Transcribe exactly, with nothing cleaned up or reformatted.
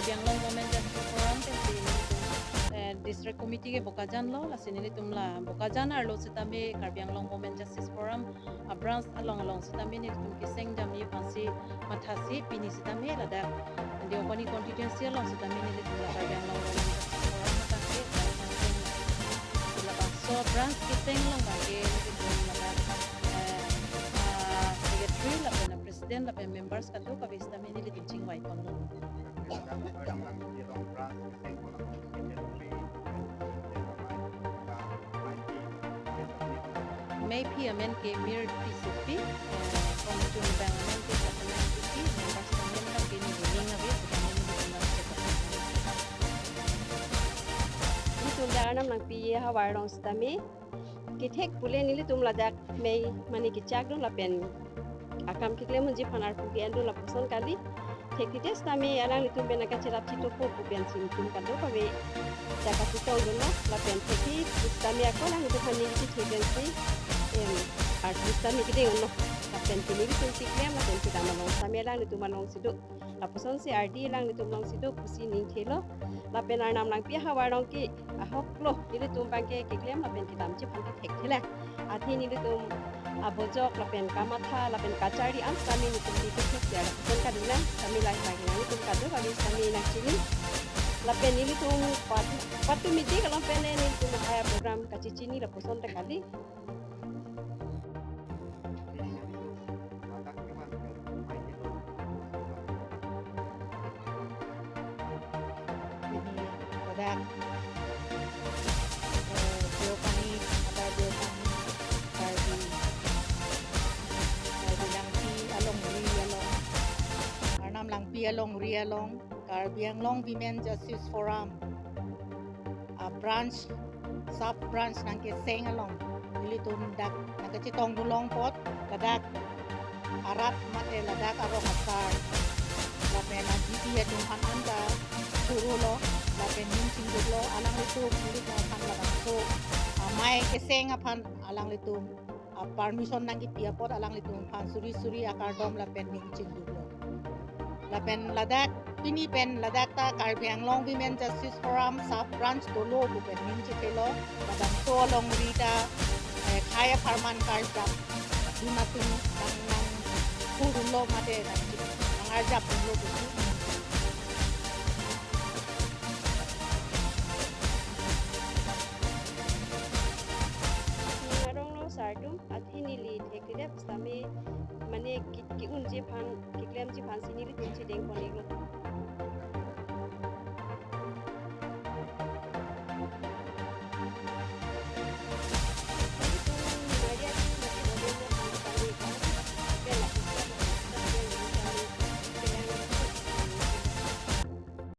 Karbi Anglong Women Justice Forum pensi nelitum, eh, District Committee ke Bokajan lo, lasi nelitum la Bokajan arlo sitame Karbi Anglong Women Justice Forum a-branch along along sitame nelitum keseng jamji aphansi mathasi pini sitame ladak Deopani constituency along sitame nelitum la Karbi Anglong Women Justice Forum matang ke, labangso branch keseng along abangke nelitum ladak, eh, ah, secretary lapen president lapen members kadokave sitame nelitum chingvai pon lo. Meiphi amen ke Mir Tissopi, eh, Kongchungbang amen ke Satnam City, members amen abangke neli ning ave, sitame nelitum la check up. Nelitum dak Arnam Langpi ahavar along sitame kethek pule nelitum ladak mei mane kechak dun lapen akam keklem unji aphan arpu ke-en dun lapuson kali. Thekthe sitame alanglitum pen nangkacherap chitopo pu pensi nelitum kadokave dak kachetong dunlo lapen thekthe sitame ako alanglitum aphan neli chethe pensi, em, arpu sitame kedeng unlo lapen pini nelitum keklem lapen kedam along sitame alanglitum alongsi do. Lapuson si ardi alanglitum alongsi do pusi ningthelo. Lapen Arnam Langpi ahavar along ke ahok lo, nelitum abangke keklem lapen kedamji aphan kethekthelang. Athe nelitum abojok lapen kamatha lapen kacharli an sitame nelitum ke kethek ya lapuson kali lang, sitame lahai abangke nelitum kadokave sitame nangchini. Lapen nelitum pat-, patumi dik along pen nelitum lahai program kachechini lapuson ta kali. Pini ladak, eh, Deopani, Upper Deopani, Karbi, Karbi Langpi alongri along, Arnam Langpi alongri along, Karbi Anglong Women Justice Forum a-branch, sub branch nangkeseng along nelitum dak nangkachetong dun long apot, ladak arat mate ladak arong asar lapen a-G T atum aphan anta suru lo lapen ning chingduk lo, alanglitum nelitum aphan labangso amei keseng aphan alanglitum a-permission nangkipi apot alanglitum aphan suri suri akardom lapen ning chingduk lo. Lapen ladak pini pen ladak ta Karbi Anglong Women Justice Forum sub branch dolo pu pen ning chethelo, labangso alongri ta, eh, khei apharman karjap dun atum nang nangkur dunlo mate nang nang arjap dunlo pusi ning chethelo. Ning aronglo sar atum, athe neli thekthe sitame mane ke, ke-unji aphan, keklemji aphansi nelitum chedeng pon iklo.